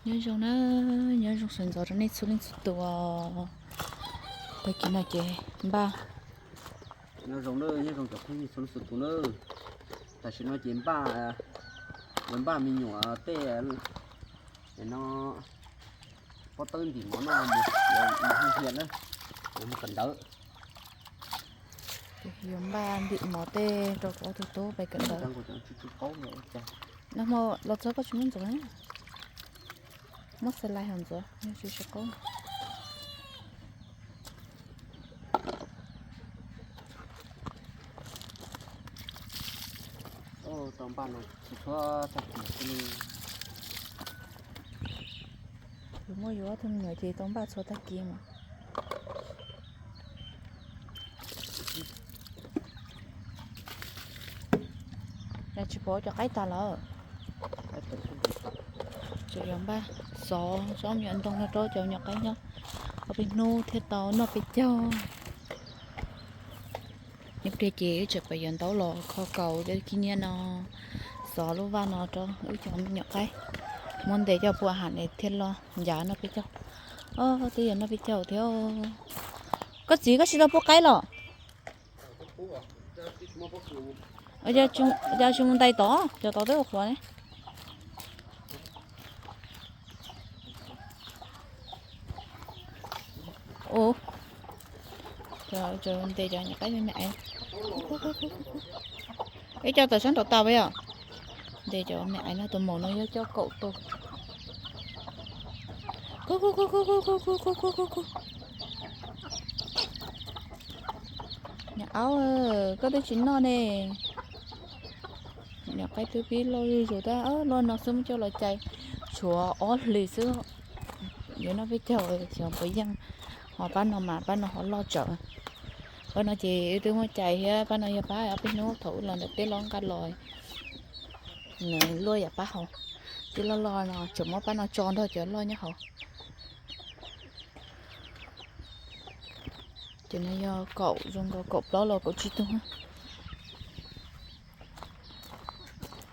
Nyob zoo na, nyob zoo sawv ntxov rau nej txhua leej txhua tus. Tag kis no ces npaj. Nyob zoo na, nyob zoo cov phooj ywg txhua leej txhua tus na. Tam sim no ces npaj, yuav npaj me nyuam tej no, pob tawb ntim mov no mus, mus hia na, yuav mus kawm ntawv. Yuav npaj ntim mov tej rau kuv ob tug tub pais kawm ntawv. Nag hmo los txog koj tsis muab ntxuav, muab xas lais hos ntxuav, tsis sib qaub. Tau npaj no txhua tag kis xwb. Yus muaj yus ob tug me nyuam ces tau npaj txhua tag kis mas. Tsis pom cov qaib tas lawm. Tseem yuav npaj xov tsob me nyuam ntoo no rau cov me nyuam qaib nyob, ob peb hnub thiaj tau noj peb caug. Ib pliag ces wb tseem pais yuav ntaub los kho kaus cov khib nyiab no, xov lub vaj no rau wb cov me nyuam qaib, muab ntes coj pua ham es thiaj loj ncav noj peb caug. Twb yog noj peb caug thiab. Koj txiv, koj tsis tau pub qaib los? Cas tsis mus ntais tod, cov tod twb ua qhuav ne. Ua, ntes cov me me aiv. Ib co tawm sab nraud tas yom. Ntes cov me aiv no, tus maum no yog coj kaum tus. Niam aub, koj twb tsis noj ne. Niam qaib twb pib loj zuj zus tab, loj no xwb muab coj los cais, tshuav ob hlis xwb. Yuav noj peb caug xyov puas yeej. Ho pab no mas pab no ho loj tsawv. Pab no ces wb twb muab cais thiab, pab no yog pab ob peb hnub thaum wb los ntawm teb los nqa los, nws luaj yam pab hauv. Tib loj loj no tseem muab pab no tso nrog cov loj nyob hauv. Ces no yog kaum, zoo nkaus kaum plaub los kaum tsib tug.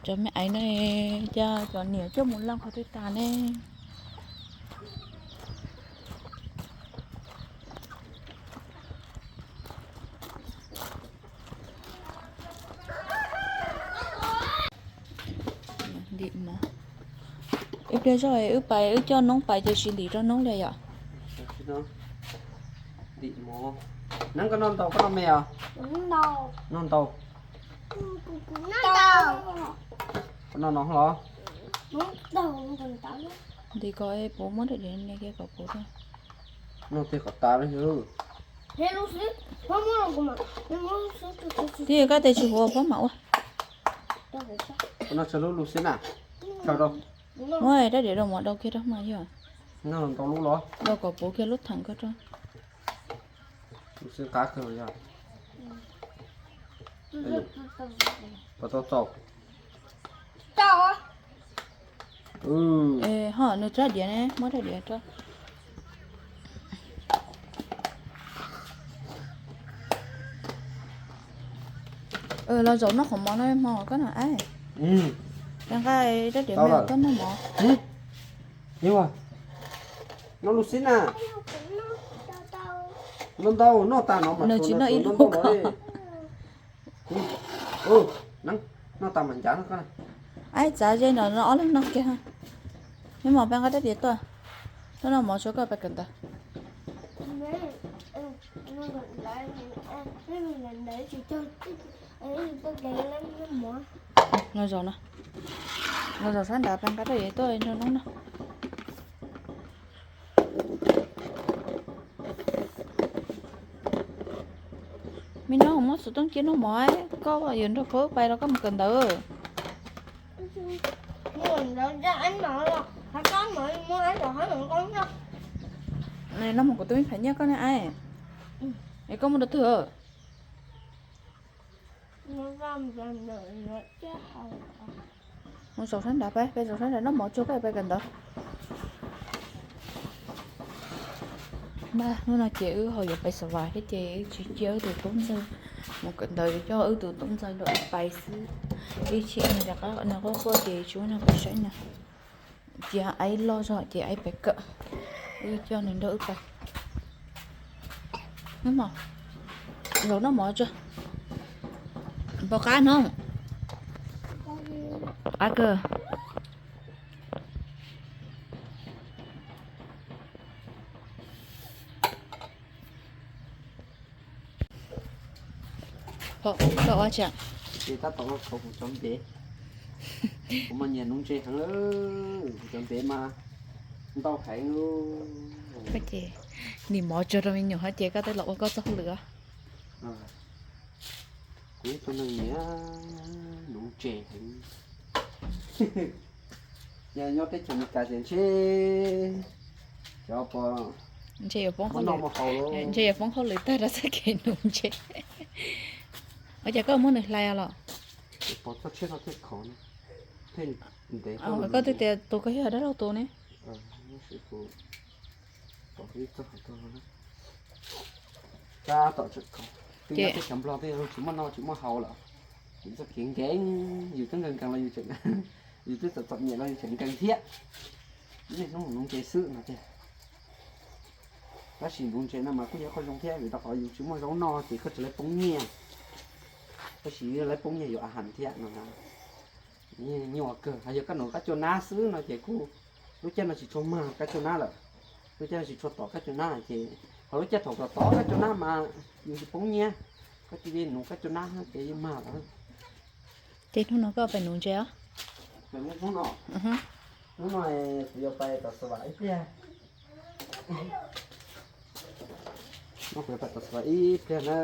Cov me aiv no cas cov niam coj mus laj qhov twg tas ne. Ntim mov. Ib pliag zog wb pais, wb coj noob pais ces tsis ntim rau noob li yom. Ntim mov. Neeb, koj noj ntau koj noj me os? Noj ntau. Koj noj no los? Ntim kom puv, muab daim diav nias kiag kom puv rau. Noj tiag kom tas li. Twb yog koj tias tsis huv, phob mam ua. Koj noj tsawg lub lus xwb na? Muab rab diav rau mov dau kiag rau mas yog. Noj ntau lub los? Dau kom puv kiag lub theem koj rau. Lub xwb qab kawg yog. Puas tau txaus? Ho nws rab diav ne, muab rab diav rau. Los zaum noj qhov mov no hmo koj na. Nqa rab diav me koj noj mov. Noj lus xib na. Ntau ntau, noj tas no mas nws tsis noj ib lub ko. Noj tas mas ncav no. Aib, txav ze no no ob leeg noj kiag. Neb mos, peb nqa rab diav tuaj, tuaj noj mov tso koj pais kawm ntawv. Los zaum no, los zaum sab nrad, peb nqa rab diav tuaj nrog noob noj. Me noob, muab xov tooj cia noj mov, koj yuav nrog koj pais los koj mus kawm ntawv. Noj mov kuv tus me phaim nyiaj koj ne. Es koj mus rau twg? Mus zaum sab nrad peb, peb zaum sab nrad noj mov tso peb pais kawm ntawv. Npaj, hnub no ces wb ho yuav pais xav vas thiab ces wb tsis cia wb tus tub ntxawg mus kawm ntawv, yuav coj wb tus tub ntxawg los pais xwb. Ib chim nws rov qab nws quaj quaj ces tsis muaj neeg pab saib nws. Cia aib loj zog ces aib pais kawm. Wb coj nws nrog wb pais. Nub mos, zaum noj mov tso. Npau qab no. Qab kawg. Koj ua cas? Ces tab tom ua khov kuv cov ntev. Kuv mas nyiam nuv ntses heev, kuv cov ntev mas ntau heev. Nim mov tso rau me nyuam hab ces koj tej los ua koj txoj hauj lwm. Kuv ib tug neeg nyiam nuv ntses heev. Yog nyob teb chaws Amelikas ces ntshe cov pos ntshe yuav poob hauj lwm, ntshe yuav poob hauj lwm tag rau txoj kev nuv ntses. Ua cas koj muab nws hlais los? Pos txoj tshiab no thiaj khov, thiaj ntev. Koj twb tias tus koj yog dab laug tus ne. Tab tom tseem khov, twb nyob teb chaws Nplog twb tsis muaj noj tsis muaj haus lawm. Yus txoj kev nkees, yus twb nkees nkees los yus, yus twb txom txom nyem los yus tseem nkees thiab. Niaj hnub nuv ntses xwb no tiag. Tab sis nuv ntses no mas kuj yog qhov zoo thiab vim rau qhov yus tsis muaj zaub noj ces koj tsis lawv poob nyiaj. Tab sis lawv poob nyiaj yuav a has thiab no. Nyuaj kawg, ho yog koj nuv qab cua nab xwb no ces kuj lub caij no tsis tshua mag qab cua nab lawm. Lub caij no tsis tshua tom qab cua nab ces, ho lub caij thaum tom tom qab cua nab mas yus tsis poob nyiaj, koj cia li nuv qab cua nab ces yeej mag lawm. Ces hnub no koj pais nuv ntses os? Hnub no, hnub no kuv yuav pais tom Xav Vam ib pliag. No kuv yuav pais tom Xav Vam ib pliag na.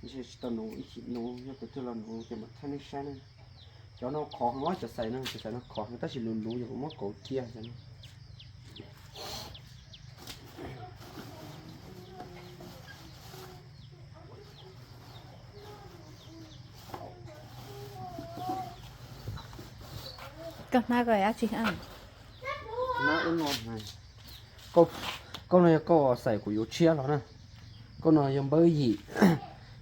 Ntshe tsis tau nuv, ib chim nuv, yog tus twg los nuv ces mam thaij nej saib na. Cov no khov heev, cov xais no, cov xais no khov heev tab sis luv luv yog kuv muab kauv cia cov no. Koj hnab koj dab tsi? Hnab ub no. Koj no yog koj xais kuv yuav tshiab los na. Koj no yog npawb yim.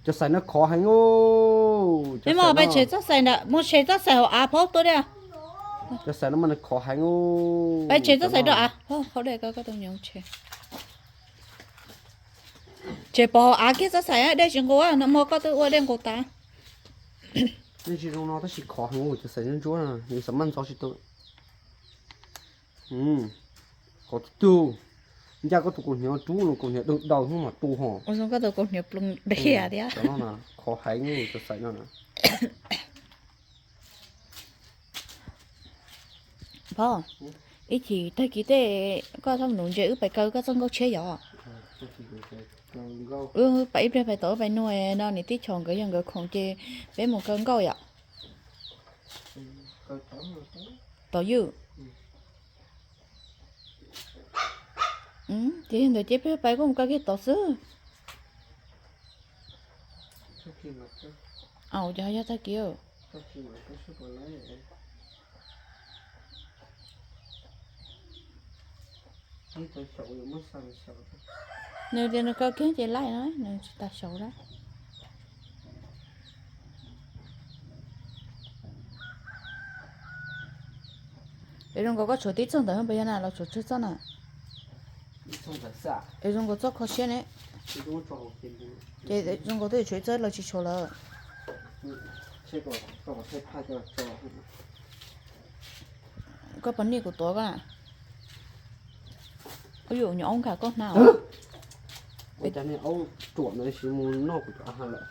Cov xais no khov heev. Peb mus pais tshem txoj xais ntawm, mus tshem txoj xais hauv av phauj tuaj diam. Cov xais no mas nws khov heev. Pais tshem txoj xais rau av. Tshem pov hauv av kiag txoj xais, dej tsis nqus, nag hmo koj twb ua dej nqus tas. Dej tsis zoo no tab sis khov heev, cov xais ntsuab ntsuab, yus xav maj ntxov tsis tau. Khov tug tug. Ncaj koj tus kaus hniav rub no, kaus hniav dawb dawb hnub mas tu ho. Ua zoo koj tus kaus hniav ploog dhia thiab. Cov no na khov heev, cov xais no na. Pog, ib chim tag kis tej koj txhob nuv ntses wb pais kaw koj txoj nkauj tshiab yom. Wb pais ib pliag pais tom wb pais nua no niam tij Chom nkawd yog nkawd khoom ces peb mus kaw nkauj yom. Tom ywj. Ces yog ntawd ces peb pais kuj mus kaw kiag tod xwb. Au, ces ho yog tag kis. Nws tias nws kaw kiag ces laij no nws tsis tas xyaum na. Es zoo nkaus koj tshuav tib txoj ntawd puas yog na los tshuav tsawg txoj na? Es zoo nkaus txoj kho siab ne. Ces zoo nkaus twb tshuav ib txoj los tsis tshuav lawm. Koj pom niaj kuv tuav koj na. Ub, yus nyuam aub nkag koj hnab os. Ua cas niag aub ruam no sis mus noj kuv cov ha lawm.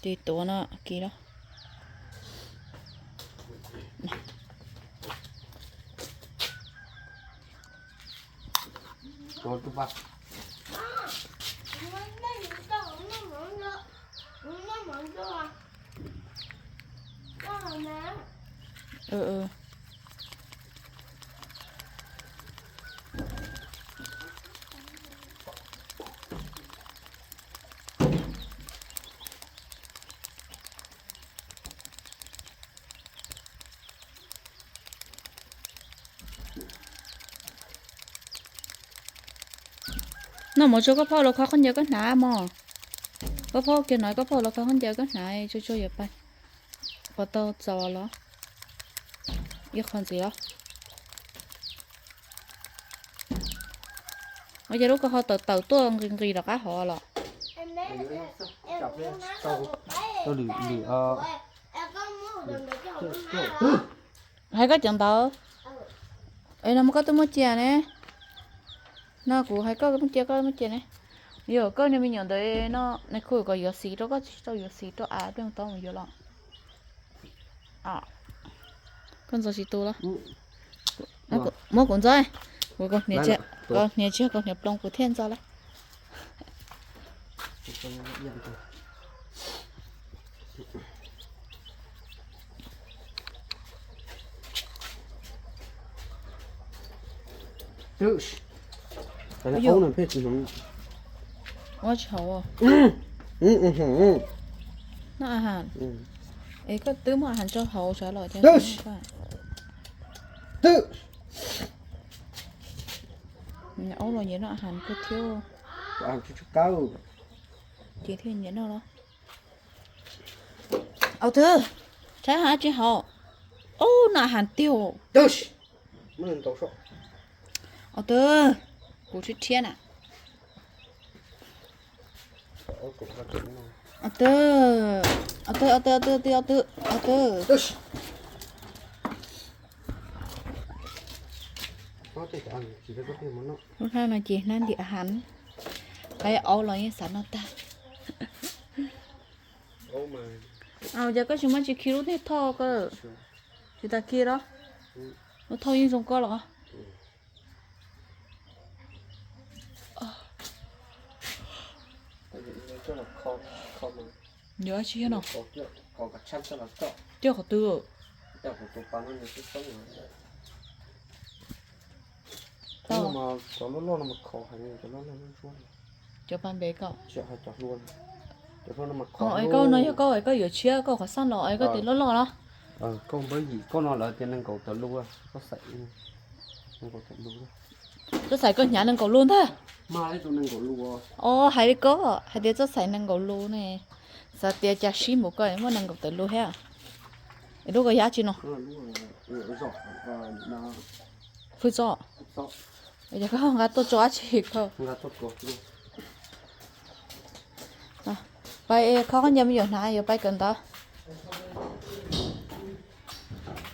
Ces tuav no kis los. Noj mov tso koj phauj, los kho khaub ncaws koj hnav mog. Koj phob kiag no, koj phob los koj hoob ncaws koj hnav tsuag tsuag yuav pais. Qhov tau txaus los? Ib qho ntxiv los? Ua cas lub ko ho tawm tawm tuaj nqis nqis rov qab hov los? Hais koj cov ntawd. Es no mas koj twb muab cia ne. No kuv hais koj muab cia, koj muab cia ne. Yog koj niag me nyuam ntawd no, nais khu kom yuav xis rau koj, tsis tau yuav xis rau av, peb mus tau mus yuav los. Koj ntxo tsis tu los? Muab kuv ntxo, kuv kaus hniav tsis, kaus hniav ploov kuv thiaj ntxo lawm. Ua tsis haus. Noj a has. Es koj twb muaj a has rau hauv sav los cas? Aub los nyiam noj a has kawg thiab. Ces thiaj nyiam noj los. Au twg, saib ha tsis haus. Ub, noj a has tiag. Au twg, kuv tsis thiab na. Au twg, au twg, au twg, au twg, au twg, au twg. Lub hnab no ces hnab ntim a has. Qaib aub los yeej xav noj tag. Cas koj tsis muab tsis khi lub niag thoj ko, tsis tas khi los? Lub thoj yeej zoo koj los. Yuav tsis yog no. Coj qhov twg? Cov loj loj no mas kho heev, cov loj loj ntsuab. Cov pas npe koj. Es koj no yog koj es koj yuav tshiab koj qhov xaj los es koj tes loj loj los? Koj npawb yim koj no lawv tias nees nkaum tawm lus, koj xaim nees nkaum tawm lus. Txoj xaim koj hnyav nees nkaum lus ntag. Os, hais li koj hais tias txoj xaim nees nkaum lus ne. Xav tias cas sib npaum koj muaj nees nkaum tawm lus thiab. Es lub koj yab tsis no? Hwj txoj. Yog koj nqa tuaj tso dab tsi koj? Pais kho khaub ncaws me nyuam hnav yuav pais kawm ntawv.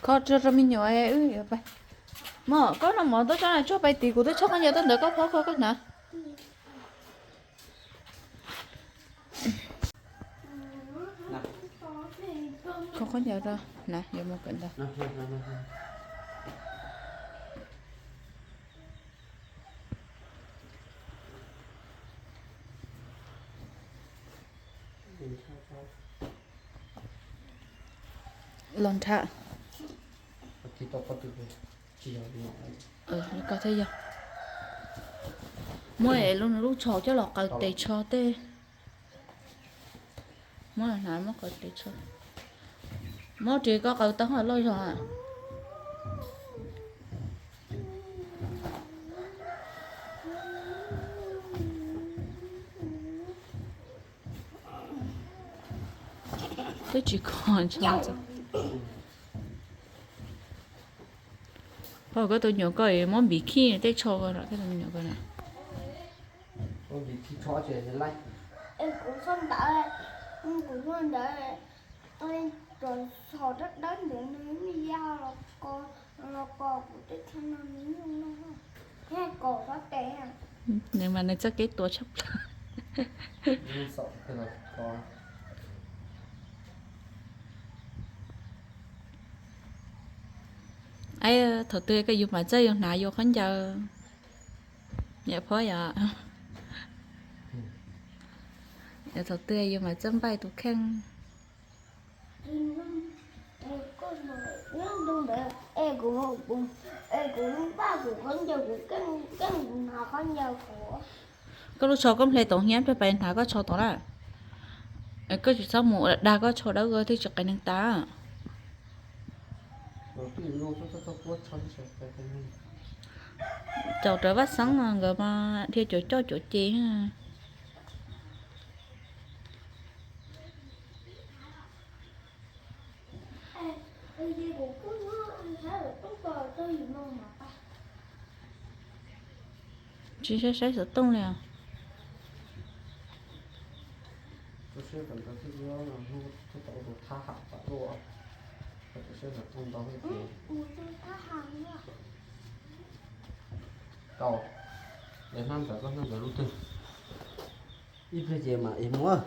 Kho tso rau me nyuam wb yuav pais. Mog, koj noj mov tuaj tso na, tsuag pais tid kuv twb tshuab khaub ncaws tuaj ntawd koj phob kho koj hnav. Kho khaub ncaws rau na, yuav mus kawm ntawv. Los nrhab. Koj thiaj yog. Muab lub tsho coj los qaws tes tsho tej. Muab hnav muab qaws tes tsho. Muab ris koj qaws tau loj zog. Twb tsis kho. Koj tus nyuam koj muab npiv khij tej tsho koj, koj tus nyuam koj na. Kuv txhob ntawd, kuv txhob ntawd, tau tso tso dawb dawb ntawd nws ya los ko, los ko kuv tej tsho no nws nyuj no, thiab ko xov tes. Nws mas nws txoj kev tuav tshaj plaws. Thaum twg koj yus mam txawj yus hnav yus khaub ncaws, niam phob yom? Thaum twg yus mam txawj npaij tus kheej. Koj lub tsho koj hle tau hnyav pes pais hnav koj tsho tod na. Koj tsis txhob mus dag koj tsho dawb, koj thiaj tsis qias neeg tas. Caum rawv vaj xeeb no nkawd mas dhia cuav coj cuav ces. Tsis saib saib xov tooj li os. Tau, hnab ntawd koj hnab ntawd lub twg? Ib pliag ces mam mus.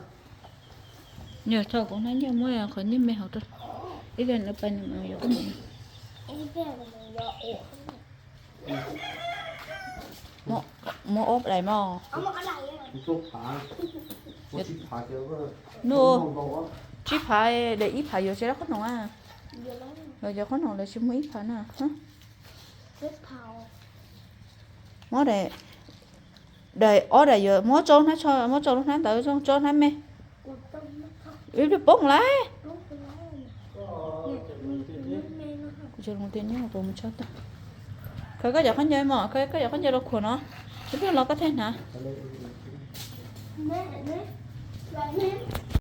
Yog thaum kuv hnab nyiaj muab qhov nyiaj me hauv rau ib pliag nws pais nws mus yuav koj mus. Muab ob daim mog. Nws tsib phav, daim ib phav yuav tsis dab qhob noom a. Los yog qhob noom lawv tsis muaj ib phav na. Muab daim, daim ob daim yuav muab tso hnab tsho, muab tso lub hnab ntawd zoo tso hnab me. Ib pliag poob lawm. Kuv tsis los tias nyob puas mus tshaj tag. Khaws koj cov khaub ncaws mog, khaws koj cov khaub ncaws los khuam no. Ib pliag los koj thiaj hnav.